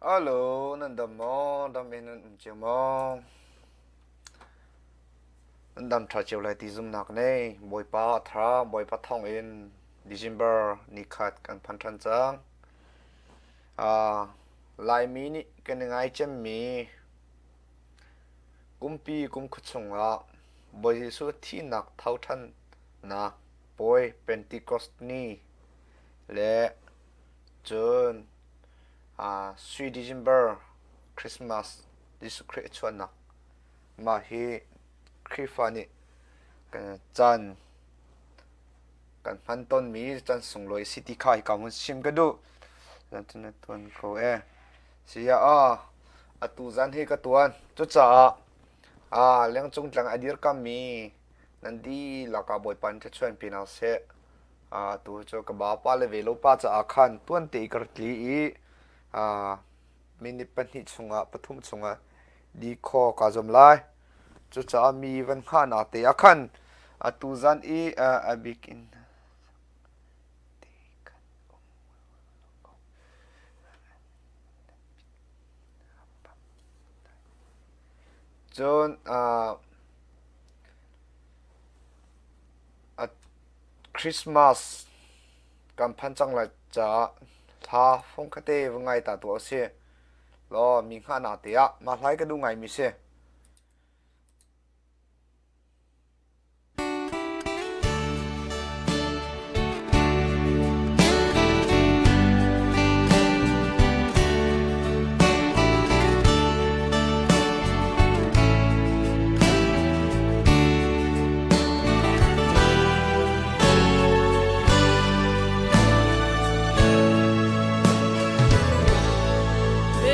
Alo, nan dam maw? Dam in nan um cio maw? Nan dam ṭha cio lai ti zumhnak nei. Bawipa a tha, Bawipa thawng in December ni khat kan phan ṭhan cang. Ah, Laimi nih kan i ngai cemmi kumpi kumkhua chungah Bawi Jesuh thihnak tho ṭhannak puai Pentecost ni le cun Sui December Christmas Jesuh Khrih a chuahnak mah hi Khrihfa nih caan kan hman tawnmi caan sunglawi a si ti kha hika hmun chim ka duh. Cun na tuan ko ee. Saya ah atu zan hi ka tuan. Cucaah lengcung tlang a dirkammi nan dihlak ah Bawipa nih thluachuah in pe hna seh. Atu cu ka bapa le ve lo pa caah khan tuante i ka rak tli i minute pahnih chungah pathum chungah di khaw kaa zuam lai. Cucaah mi van hngahnak te ah khan atu zan i a bik in Cun Christmas kan phan cang lai caah hla fungkhate va ngai ta tuah usih law mi hngahnak te ah mah hlai ka duh ngaimi si.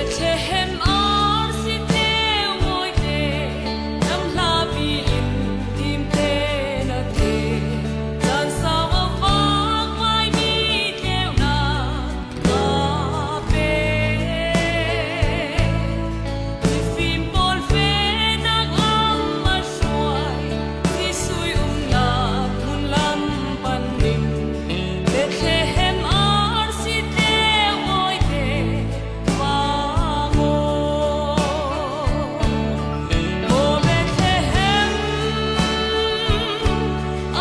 Bethlehem arsi tleu mawite lamhlapi in dimte na te caan sau a vak vaimi tleunak ka pe. Mifim pawl fenak lam a hruai, Jesuh umnak hmun lam pan ding. Bethlehem arsi tleu mawite vang aw. Aw Bethlehem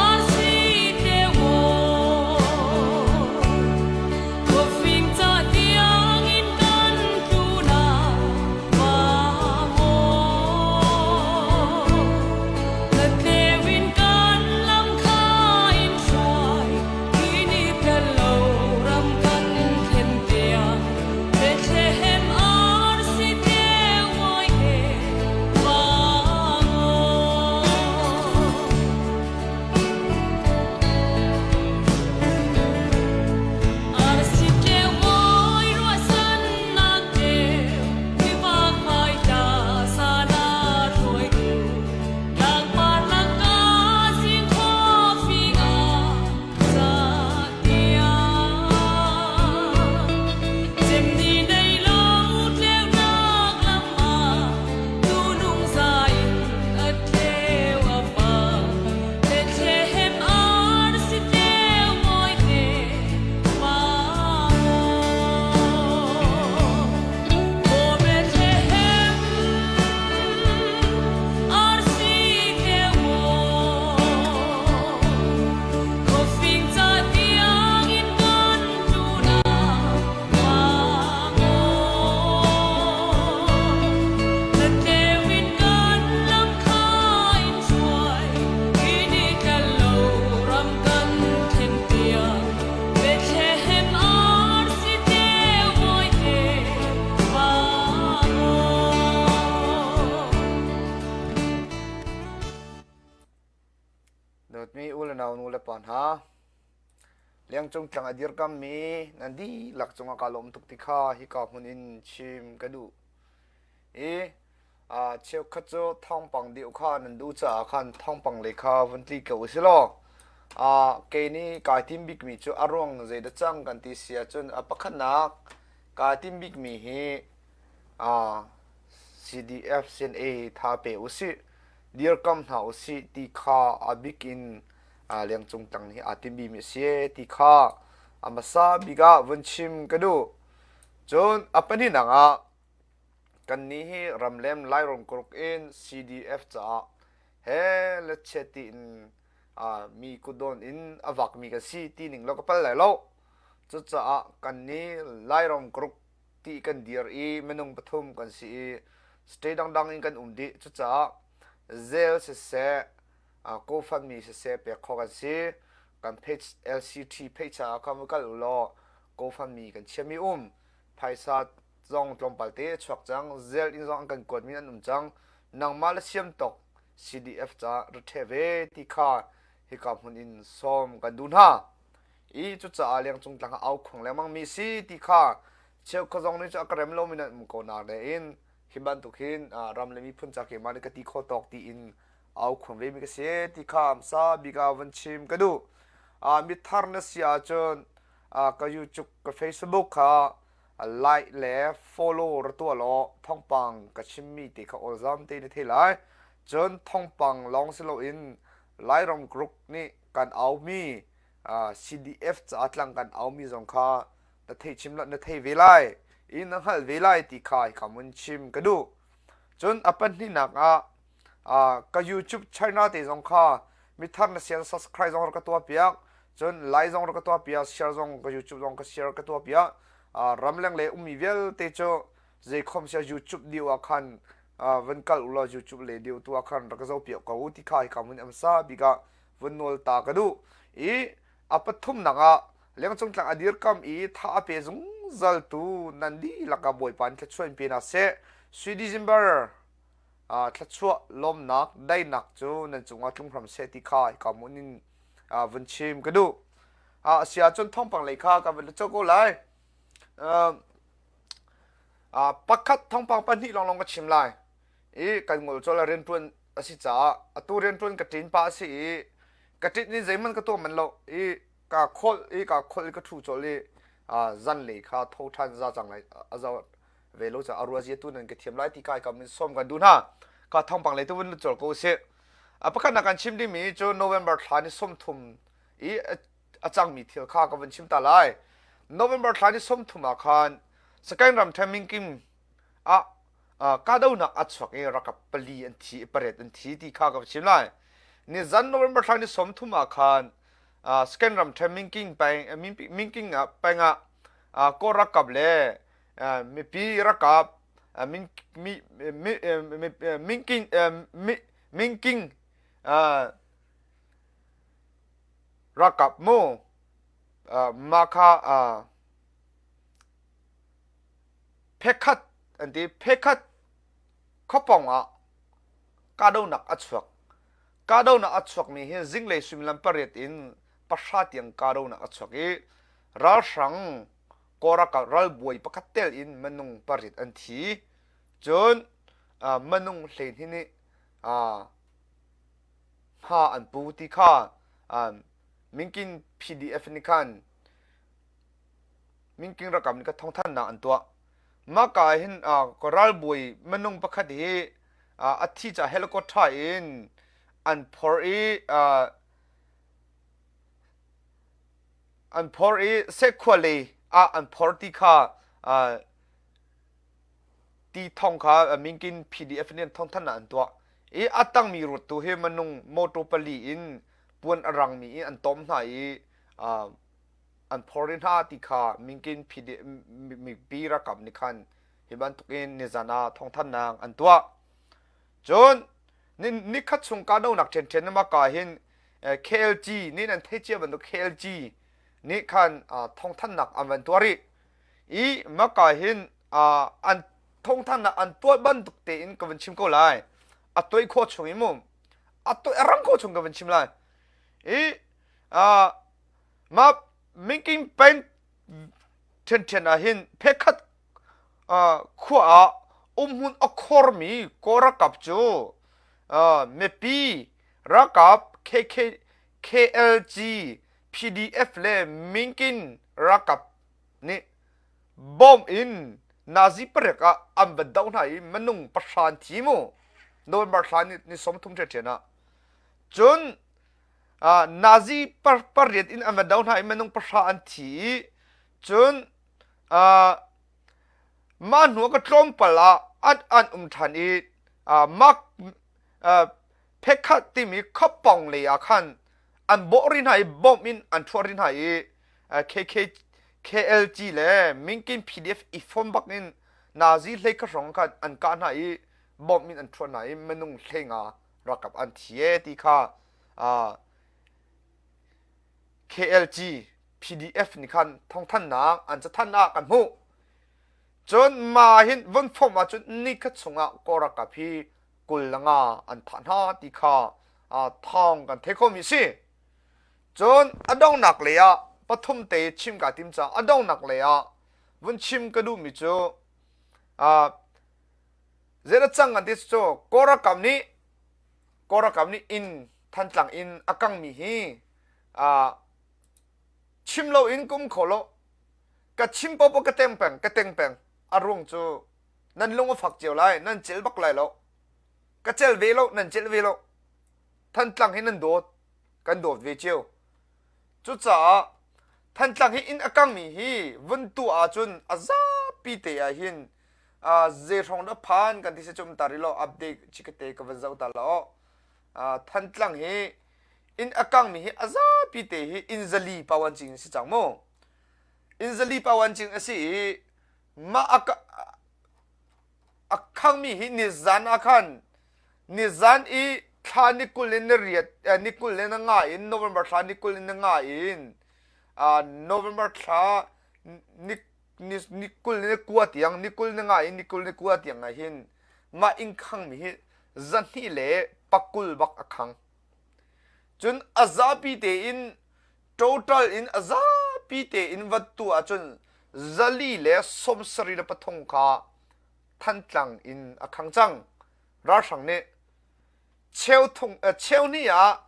arsi tleu mawi, Khuafing ca tiangin kan tlunah vang aw. Na tleu in kan lam kha in hruai, hi ni tel lo ram kan thlen tiang. Bethlehem arsi tleu mawi he vang aw. Arsi tleu mawi ruahsannak tleu, tivak vai tla sana hruaitu. Tlangpar lakah zing khawfing ah ca tiang. Cemni nei lo tleunak lam ah tunung za in a tleu a vang. Bethlehem arsi tleu mawite vang aw. Aw Bethlehem arsi tleu mawi, khuafing ca tiangin kan tlunah vang aw. Na tleu in kan lam kha in hruai, hi ni tel lo ram kan thlen tiang. Bethlehem arsi tleu mawite vang aw. Dawtmi u le nau nu le pa hna, lengcung tlang a dirkammi nan dihlak cungah kaa lawm tuk ti kha hika hmun in chim ka duh. I cheukhat cu thawngpang deuh kha nan duh caah khan thawngpang lei kha vun tli ko usih law kei nih kai tim bikmi cu a ruang zeidah cang kan ti si ahcun a pakhatnak kaa tim bikmi hi CDF CNA tha pe usih dirkam hna usih ti kha a bik in lengcung tang nih aa timmi a si ti kha a hmasa bik ah vun chim ka duh. Cun a pahnihnak ah kannih hi ramlem Lairam kuruk in CDF caah he le chiat tiin mi kutdawn in a vakmi kan si ti ning law ka pal lai lo. Cucaah kannih Lairam kuruk ti kan dir i minung pathum kan si i state dangdang in kan um dih. Cucaah zel siseh, GoFundMe siseh pek khawh kan si. Kan page LCT page ah khan va kal u law GoFundMe kan chiami um. Phaisa zong tlawmpal te a chuak cang. Zel in zong an kan kuatmi an um cang. Nangmah le siam tawk CDF ca ra ṭhe ve ti kha hika hmun in sawm kan duh hna. I cucaah lengcung tlang ah au khuang lengmang mi si ti kha cheukhat zong nih cu a ka rem lomi nan um ko na nain hi bantuk hin ram le miphun ca keimah nih ka ti kho tawk tiin au khuang ve mi ka si ti kha hmasa bik ah van chim ka duh. Mithar na si ahcun ka YouTube ka Facebook kha like le follow ra tuah law thawngpang ka chimmi te kha awlzam te na thei lai. Cun thawngpang lawng si loin Lairam group nih kan aumi CDF ca tlang kan aumi zong kha na thei chim na thei ve lai i na hngalh ve lai ti kha hika mun chim ka duh. Cun a pahnihnak ah ka YouTube channel te zong kha mithar na sian subscribe zong rak ka tuah piak cun like zong rak ka tuah piak share zong ka YouTube zong ka share ka tuah piak ramleng le ummi vialte cu zeikhom sia YouTube deu ah khan van kal ulaw YouTube le deu tu ah khan rak ka zo piak ko u ti kha hika mun amsa bik ah vun nawl ta ka duh i a pathumnak ah lengcung tlang a dirkam i tha a pe zungzal tu nan dihlak ah Bawipa in thluachuah in pe hna seh. Sui December thluachuah lawmnak daihnak cu nan cungah tlung hram seh ti kha hika hmun in vun chim ka duh. A si ahcun thawngpang lei kha ka vun cawk ko lai. Pakhat thawngpang pahnih lawnglawng ka chim lai. I kan ngol cawlh ah rianṭuan a si caah atu rianṭuan ka ṭin pah a si i ka ṭit ni zeihmanh ka tuah manh lo i kaa kholh i kaa kholh i ka ṭhu colh i zanlei kha tho ṭhan za cang lai a zo ve lo caah a ruah zia tu nan ka thiam lai ti kai kam in sawm kan duh hna. Ka thawngpang lei tu vun lut colh ko usih. A pakhatnak kan chim dingmi cu November thla ni 30 i a cangmi thil kha ka vun chim ta lai. November thla ni 30 ah khan Sakaing ram Minkim ah kahdohnak a chuak i rakap pali an thi i pariat an thi ti kha ka chim lai. Nizan November thla ni 30 ah khan Scan ram ṭhen Minking peng Minking ah peng ah Kawl rakap le mipi rakap Minking Minking rakap mu mah kha Phekhat an ti. Phekhat khuapawng ah kahdohnak a chuak. Kahdohnak a chuakmi hi zinglei suimilam pariat in pahra tiang kahdohnak a chuak i ralhrang kawlralkap ralbawi pakhat tel in minung pariat an thi. Cun minung 12 nih hma an pu ti kha Minkin PDF nih khan Minking rakam nih ka thawngthanhnak an tuah. Mahka ah hin ralbawi minung pakhat hi a thi caah helicopter in an phor i an phor i Sekhua lei ah an phor ti kha ti thong kha Minkin PDF nih an thawngthanhnak an tuah. I a tangmi ruattu hi minung motor pali in puan a rangmi in an tom hna i an phor rih hna ti kha Minkin mipi rakam nih khan hi bantukin nizan ah thawngthanhnak an tuah. Cun nikhat chung kahdohnak ṭhianṭhian in maka hin KLG nih nan theih cia bantuk KLG nih khan thawngthanhnak an van tuah rih. I maka hin an thawngthanhnak an tuah bantuk tein ka van chim ko lai. A tuai khawh chung i mu a tuai a rang khawh chung ka van chim lai. I Mah Minking peng ṭhianṭhian ah hin phekhat khua ah umhmun a khormi Kawl ralkap cu mipi ralkap KK, KLG, PDF le Minkin ralkap nih bomb in nazi pariat ah an van doh hna i minung pahra an thi mu. November thla ni 30 ṭhianṭhian ah. Cun Nazi pariat in an va do hna i minung pahra an thi i cun. Mah hnu ka tlawmpal ah an an um ṭhan i mah phekhat timi khuapawng lei ah khan an bawh rih hna i bomb in an ṭhuah rih hna i KK KLG le Minkin PDF i fom bak in Nazi hlei kha hrawng khan an kah hna i bomb in an ṭhuah hna i minung hleinga ralkap an thi e ti kha KLG PDF nih khan thawngthanhnak an cathanh ah kan hmuh. Cun mah hin vun phomh ahcun nikhat chungah Kawl ralkap hi 20 le nga an thah hna ti kha thawng kan theih khomi a si. Cun a donghnak lei ah pathum te chim kaa tim caah a donghnak lei ah vun chim ka duhmi cu zeidah cang kan ti cu Kawl ralkap nih Kawl ralkap nih inn Thantlang inn a kangmi hi chim loin kum kho lo ka chim popo ka teng peng ka teng peng a ruang cu nan lung a fak cio lai nan cel bak lai lo ka cel ve lo nan cel ve lo Thantlang hi nan dawt kan dawt ve cio cucaah Thantlang hi inn a kangmi hi vun tu ahcun a zapi te ah hin zei hrawng dah phan kan ti se cum ta ri lo update chikate ka van zoh ta lo Thantlang hi inn a kangmi hi a zapi te hi inn zali pawan cing si cang mu inn zali pawan cing a si i mah a a khangmi hi nizan ah khan nizan i thla ni 20 in ni riat ni 20 in nga in November thla ni 20 in nga in November thla ni ni ni 20 ni kua tiang ni 20 ni nga in ni 20 ni kua tiang ah hin mah inn khangmi hi zahnih le pakul bak a khang Cun a zapi tein total in a zapi tein va tuah ahcun 473 kha Thantlang in a khang cang. Ralhrang nih cheu thung cheu hnih ah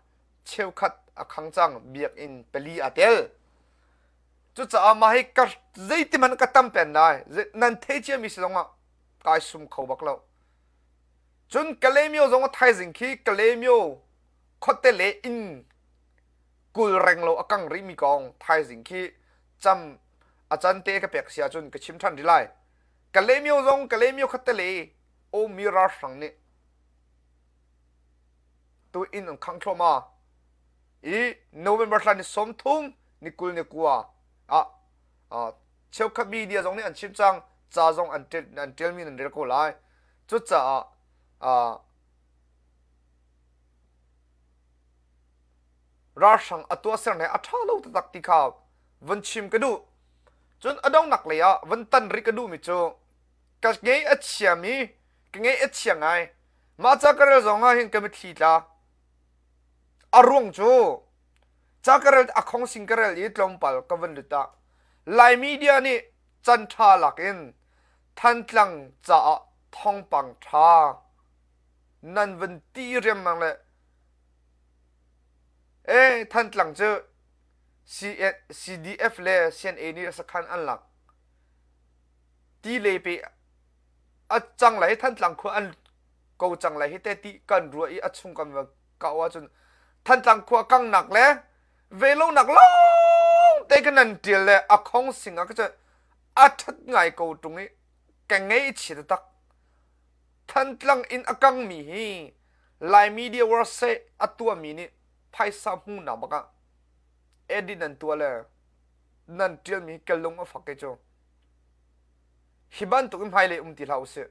cheukhat a khang cang biakinn pali aa tel. Cucaah mah hi ka zeiti hmanh ka tam pen lai nan thei ciami si zongah kai sum kho bak lo. Cun Kalaymyo zong a thaizing khi Kalaymyo khuate le inn 20 renglo a kang rihmi kong thaizing khi cam a can te ka pek si ahcun ka chim ṭhan rih lai. Kalaymyo zong Kalaymyo khuate le ummi ralhrang nih tu inn an khangh thluahmah i November thla ni 30 ni 20 ni kua ah cheukhat media zong nih an chim cang ca zong an an ṭialmi nan rel ko lai. Cucaah ralhrang a tuahser he a ṭha lo taktak ti kha vun chim ka duh. Cun a donghnak lei ah vun tan rih ka duhmi cu ka ngei a chiami ka ngei a chia ngai. Mah ca ka rel zong ah hin ka mitthli tla. A ruang cu ca ka rel a khong sing ka rel i tlawmpal ka vun lut ah Lai media nih can ṭha lakin Thantlang caah thawngpang ṭha nan vun ti riangmang le ee Thantlang cu CDF le CNA nih sakhan an lak ti le pe a cang lai Thantlang khua an ko cang lai hi te ti kan ruah i a chung kan va kau ahcun Thantlang khua kangnak le velonak lawng te kan nan ṭial le a khong sing ah ka a ṭhat ngai ko ṭung i ka ngaihchia taktak. Thantlang in a kangmi hi Lai media war seh a tuahmi nih phaisa hmuhnak bak ah edit nan tuah le nan ṭialmi ka lung a fak kei cu. Hi bantuk in hmailei um ti hlah usih.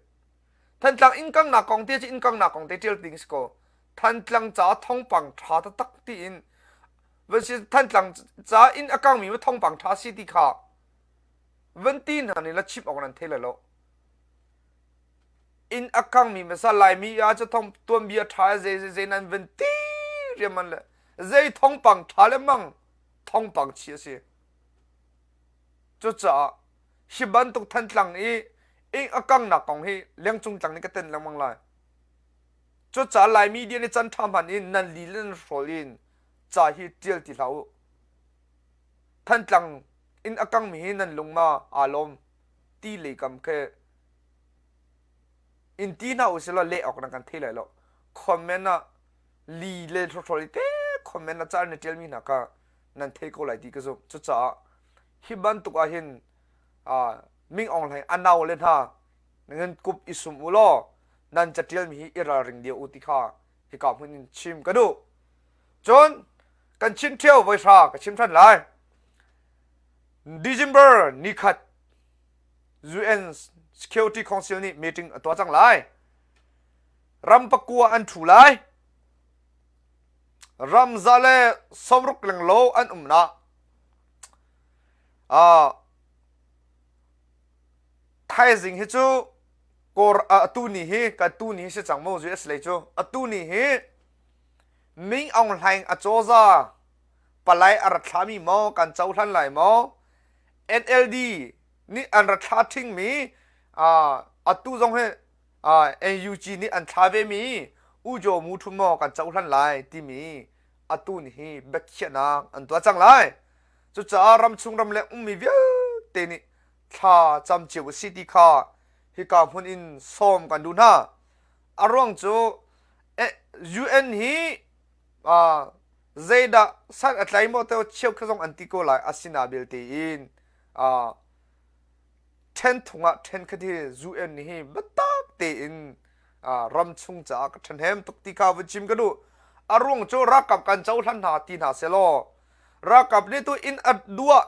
Thantlang inn kangnak kong te cu inn kangnak kong te ṭial ding si ko. Thantlang caah thawngpang ṭha taktak tiin van si Thantlang ca inn a kangmi ma thawngpang ṭha si ti kha van ti hna nih la chimh awk nan thei lai lo. Inn a kangmi hmasa Laimi ah cu thong tuanbia ṭha zei zei zei nan van ti riaman le zei thawngpang ṭha le mang thawngpang chi a si. Cucaah hi bantuk Thantlang i inn a kangnak kong hi lengcung tlang nih ka ten lengmang lai. Cucaah Lai media nih can ṭha hman in nan li le nan hrawl in ca hi ṭial ti hlah u. Thantlang in a kangmi hi nan lung ma aa lawm ti lei kam khi in ti hna usih law leh awk nan kan thei lai lo. Comment ah li le hrawhrawl te comment ah ca na ṭialmi hna kha nan thei ko lai ti ka zumh. Cucaah hi bantuk ah hin. Ming Aung Hlaing a nau le hna nan kup i sum u law nan catialmi hi i ralring deuh u ti kha hika hmun in chim ka duh. Cun kan chin ṭheo voi hra ka chim ṭhan lai. December ni khat UN Security Council nih meeting a tuah cang lai. Ram pakua an ṭhu lai. Ram za le sawmruk lenglo an umnak. Uh, thaizing hi cu kor atu ni hi ka tu ni hi si cang mu US lei cu atu ni hi Ming Aung Hlaing a cawza palai a rat thlami maw kan cohlan lai maw NLD nih an rat thla ṭhingmi atu zong hi NUG nih an thla vemi U Jaw Mu Thun maw kan cohlan lai timi atu ni hi biakhiahnak an tuah cang lai. Cucaah ramchung ramleng ummi vialte nih thla cam cio u si ti kha hika hmun in sawm kan duh hna. A ruang cu UN hi zeidah san a tlai maw te cheukhat zong an ti ko lai asina belte in ṭhen thung ah ṭhen khat hi UN hi biatak tein ram chung caah ka ṭhahnem tuk ti kha vun chim ka duh. A ruang cu ralkap kan cohlan hna ti hna selaw ralkap nih tu inn a duah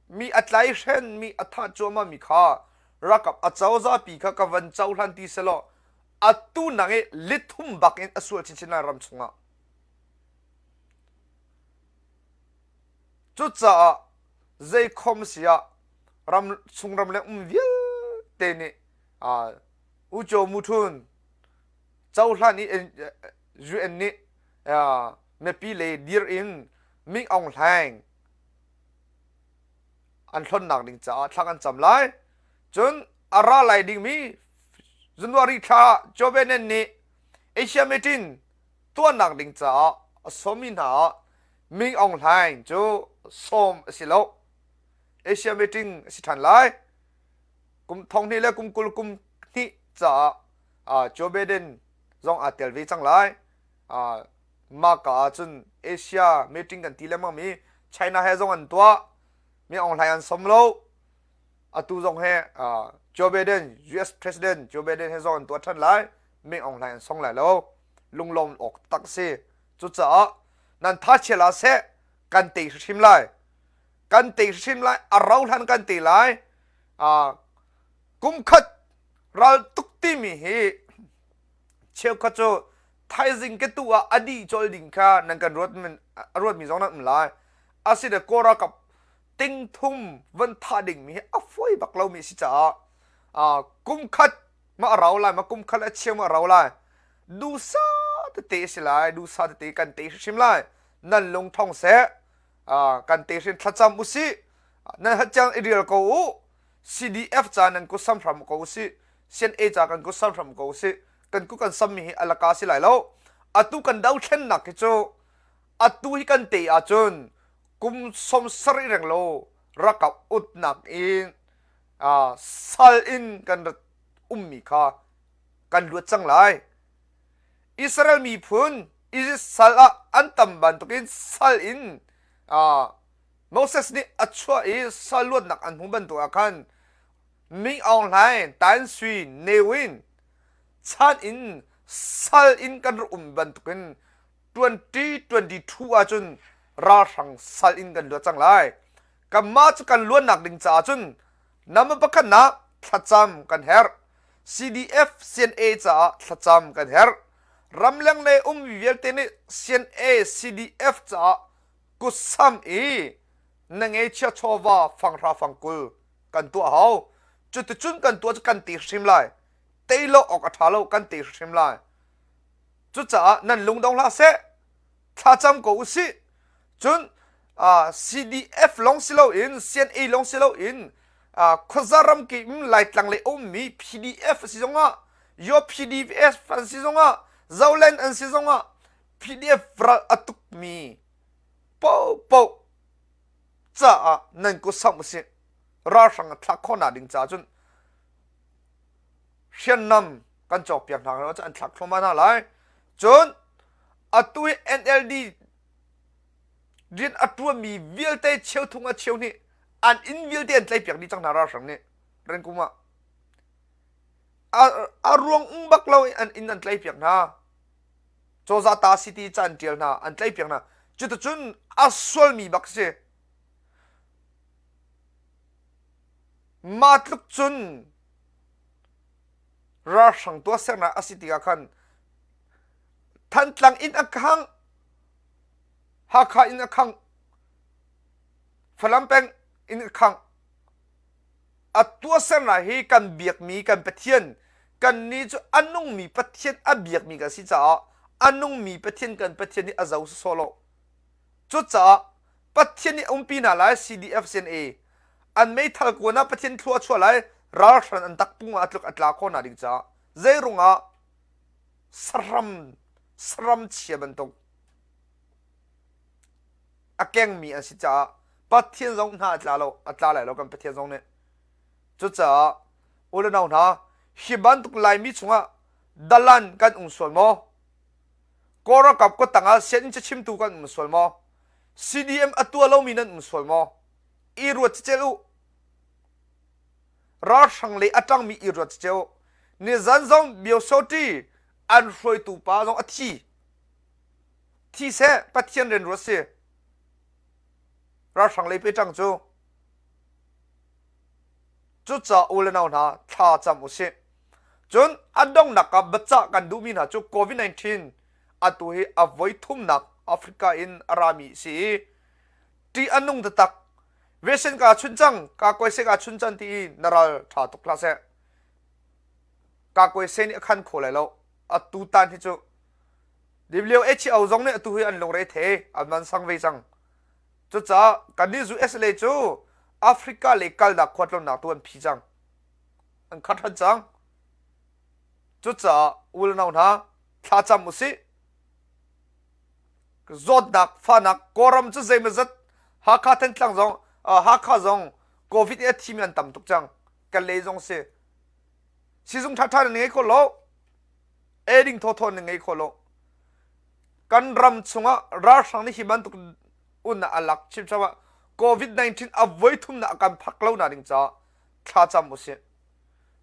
mi a tlaihren mi a thah cuahmah mi kha ralkap a cozahpi kha ka van cohlan ti selaw atu nang i lithum bak in a sual chinchin lai ram chungah. Cucaah zeikhom si ah ram chung ram le um vialte nih U Kyaw Mu Htun cohlan i UN nih mipi lei dir in Ming Aung Hlaing an hlonnak ding caah thla kan cam lai. Cun a ra lai dingmi January thla Joe Biden nih Asia meeting tuahnak ding caah a sawmmi hna ah Ming Aung Hlaing cu sawm a si lo. Asia meeting a si ṭhan lai. Kum thong hnih le kum 20 kum hnih caah Joe Biden zong aa tel ve cang lai. Mah ka ah cun Asia meeting kan ti lengmang mi China he zong an tuah. Ming Aung Hlaing an sawm lo. Atu zong he Joe Biden, US President Joe Biden he zong an tuah ṭhan lai. Ming Aung Hlaing an song lai lo. Lunglawm awk tak si. Cucaah nan tha chia la seh kan tei hrim lai. Kan tei hrim lai. A rau hlan kan tei lai. Kum khat ral tuk timi hi cheukhat cu thaizing ke tu ah a dih col ding kha nan kan ruat a ruatmi zong nan um lai. Asine Kawl ralkap ting thum van thah dingmi hi a fawi bak lomi si caah kum khat ma a rau lai ma kum khat a cheu ma a rau lai dusa tete si lai dusa tete kan te hrim lai nan lung thong seh kan te hrim thlacam usih nan hatcang i rial ko u CDF ca nan ku sam hram ko usih CNA ca kan ku sam hram ko usih kan ku kan sam mi hi alaka si lai lo atu kan dothlennak hi cu atu hi kan te ahcun kum 70 reng lo rakap utnak in sal in kan rat ummi kha kan luat cang lai. Israel miphun Egypt sal ah an tam bantukin sal in Moses nih a chuah i sal luatnak an hmu bantuk ah khan Ming Aung Hlaing, Tan Sui, Ne Win chan in sal in kan rak um bantukin 2022 ahcun ralhrang sal in kan luat cang lai. Kanmah cu kan luannak ding caah cun nama pakhatnak thlacam kan herh. CDF CNA caah thlacam kan herh. Ramleng le ummi vialte nih CNA CDF caah kutsam i na ngeichia chawva fanghra fangkul kan tuah hau. Cuticun kan tuah cu kan ti hrim lai. Tei lo awk a ṭha lo kan ti hrim lai. Cucaah nan lungdong hlah seh. Thlacam ko usih. Cun CDF lawng si loin CNA lawng si loin khuaza ramkip in Laitlang lei ummi PDF a si zongah yo PDF an si zongah Zoland an si zongah PDF ral a tukmi paohpaoh caah nan kut samh usih. Ralhrang a thlak khawhnak ding caah cun hriamnam kan cawkpiak hna cu an thlak thluahmah hna lai. Cun atu hi NLD rian a ṭuanmi vialte cheuthum a cheu nih an inn vialte an tlaihpiak dih cang hna ralhrang nih. Rengkum ah. A, a ruang um bak lo in an inn an tlaih piak hna. Cozah ta city ca an ṭial hna, an tlaih piak hna. Cuticun a sualmi bak si. Mah tluk cun ralhrang tuahsernak a si tikah khan Thantlang in a khang, Hakha in a khang, Falam peng in a khang. A tuahsernak hi kan biakmi kan Pathian, kannih cu a nungmi Pathian a biakmi kan si caah a nungmi Pathian kan Pathian nih a zo sawsawh lo. Cucaah Pathian nih a umpi hna lai CDF CNA an meithal kuan ah Pathian thlua a chuah lai ralhran an takpung ah a tluk a tla khawh hna ding caah zeirung ah saram saram chia bantuk a kengmi an si caah Pathian zong hna a tla lo a tla lai lo kan Pathian zong nih cucaah u le nau hna hi bantuk Laimi chungah dalan kan um sual maw Kawl ralkap kuttang ah sianginn cachimtu kan um sual maw? CDM a tuah lomi nan um sual maw? I ruat cecel u. Ralhrang lei a ṭangmi i ruat cecel u. Nizan zong Biosoti an hruaitu pa zong a thi. Thi seh Pathian rian ruat si. Ralhrang lei pe ṭang cu. Cucaah u le nau hna thla cam u sih. Cun a donghnak ah biacah kan duhmi hna cu COVID-19 atu hi a voi thumnak Africa in a rami si i ṭih a nung taktak. Vaccine kaa chun cang, kaa kuaise kaa chun cang ti i na ral ṭha tuk hlah seh. Kaa kuaise nih a khan kho lai lo. Atu tan hi cu WHO zong nih atu hi an lungre the, an van sang ve cang. Cucaah kannih US lei cu Africa lei kalnak khualtlawnnak tu an phi cang. An khat hran cang. Cucaah u le nau hna thlacam usih. Zawtnak, fahnak, Kawlram cu zeimawzat Hakha Thantlang zong Hakha zong COVID i a thimi an tam tuk cang. Kalay zong si. Sizung ṭhaṭha nan ngei kho lo. Eiding thawthaw nan ngei kho lo. Kan ram chungah ralhrang nih hi bantuk un a lak chimchap ah COVID-19 a voi thumnak a kan phak lo na ding caah thlacam usih.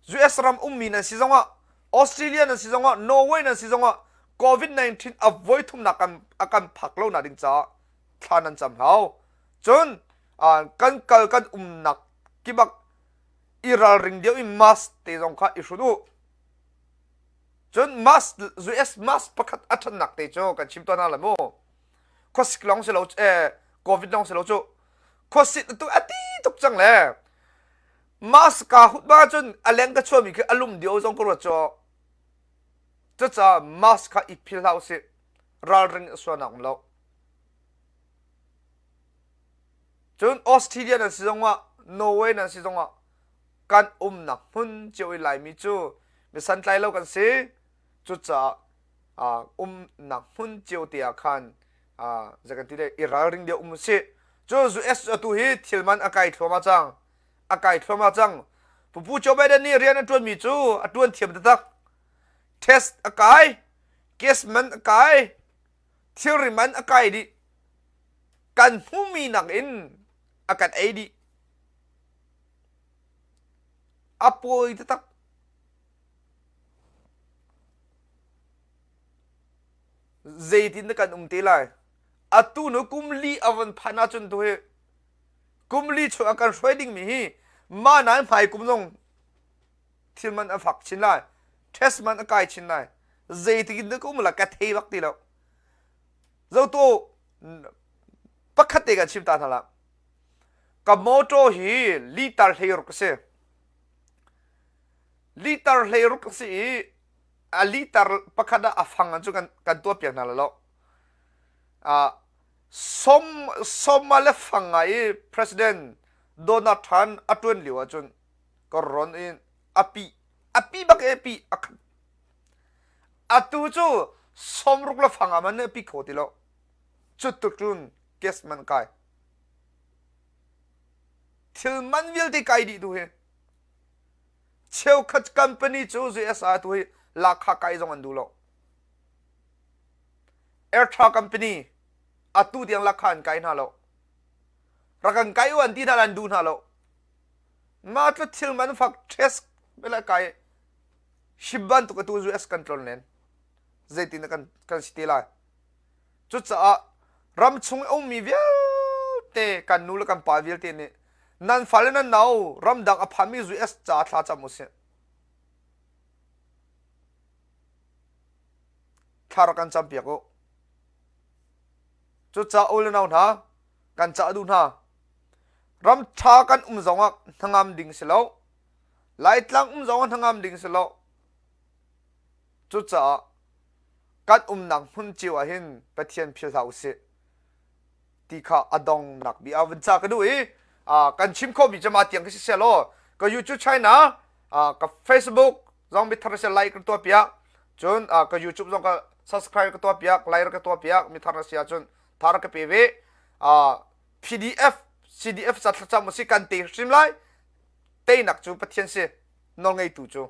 US ram ummi nan si zongah Australia nan si zongah Norway nan si zongah COVID-19 a voi thumnak kan a kan phak lo na ding caah thla nan cam hau. Cun kan kal kan umnak kibak i ralring deuh in mask te zong kha i hrut u. Cun mask US mask pakhat a ṭhatnak te cu kan chim tawn hna lai mu. Khuasik lawng si lo eh COVID lawng si lo cu khuasik tu a ti tuk cang le mask kaa hut ba cun a leng ka chuahmi khi a lum dio zong ka ruat cu. Cucaah mask kha i phil hlah usih. Ralring a sualnak um lo. Cun Australia nan si zongah Norway nan si zongah kan umnak hmun cio i Laimi cu mi santlai lo kan si. Cucaah umnak hmun cio te ah khan zei kan ti le i ralring deuh um usih. Cu US atu hi thil man a kai thluahmah cang. A kai thluahmah cang. Pupu Joe Biden nih rian a ṭuanmi cu a ṭuan thiam taktak. Test a kai, case man a kai, thilri man a kai dih. Kan hmuhmi nakin a kan ei dih. A pawi taktak. Zeitin dah kan um te lai? Atu nu kum li a von phan ahcun tu hi kum li chung a kan hruai dingmi hi mah nain hmai kum zong thil man a fak chin lai. Test man a kai chin lai. Zeitik in dah ka um la ka thei bak ti lo. Zotu pakhat te kan chim ta hna la. Ka motor hi liter 16 a si. Liter 16 a si i a liter pakhat ah a fang an cu kan kan tuah piak hna lo. Uh, som soma le fang ah i President Donald Trump a tuan lio ahcun ka ron in a pi a pi bak e pi a khat atu cu 60 le fang ah man a pi kho ti lo cu tuk cun gas man kai thil man vialte kai dih tu hi cheukhat company cu US ah tu hi lakha kai zong an duh lo Airtra company atu tiang lakha an kai hna lo rak kan kai u an ti hna an duh hna lo. Mah tlu thil man fak test bela kai ship bantuk atu US kan tlon len. Zeitin kan kan si te lai. Cucaah ram chung i ummi vialte kan nu le kan pa vialte nih nan fale nan nau ramdang a phanmi US ca thla cam usih. Thla rak kan campiak u. Cucaah u le nau hna kan cah duh hna. Ram ṭha kan um zongah hnangam ding si lo. Laitlang um zongah hnangam ding si lo. Cucaah kan umnak hmun cio ah hin Pathian philh hlah usih ti kha a dongnak bia vun ca ka duh i kan chim khawhmi cu mah tiang ka si seh law ka YouTube China ka Facebook zong mithar si like ka tuah piak cun ka YouTube zong ka subscribe ka tuah piak like ka tuah piak mithar na si ahcun thar ka pe ve PDF CDF ca thlacam si kan te hrim lai teinak cu Pathian si nawlngeitu cu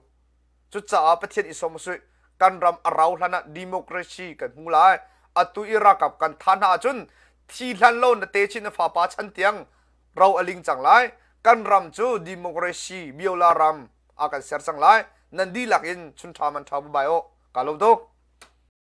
Cucaah Pathian i sawm usih. Kan ram a rau hlan ah democracy kan hmu lai. Atu i ralkap kan thah hna ahcun thi hlan lo na techin na fapa chan tiang ro a ling cang lai. Kan ram cu democracy biola ram a kan ser cang lai. Nan dihlak in chun ṭha man ṭha bai aw. Ka lawm tuk.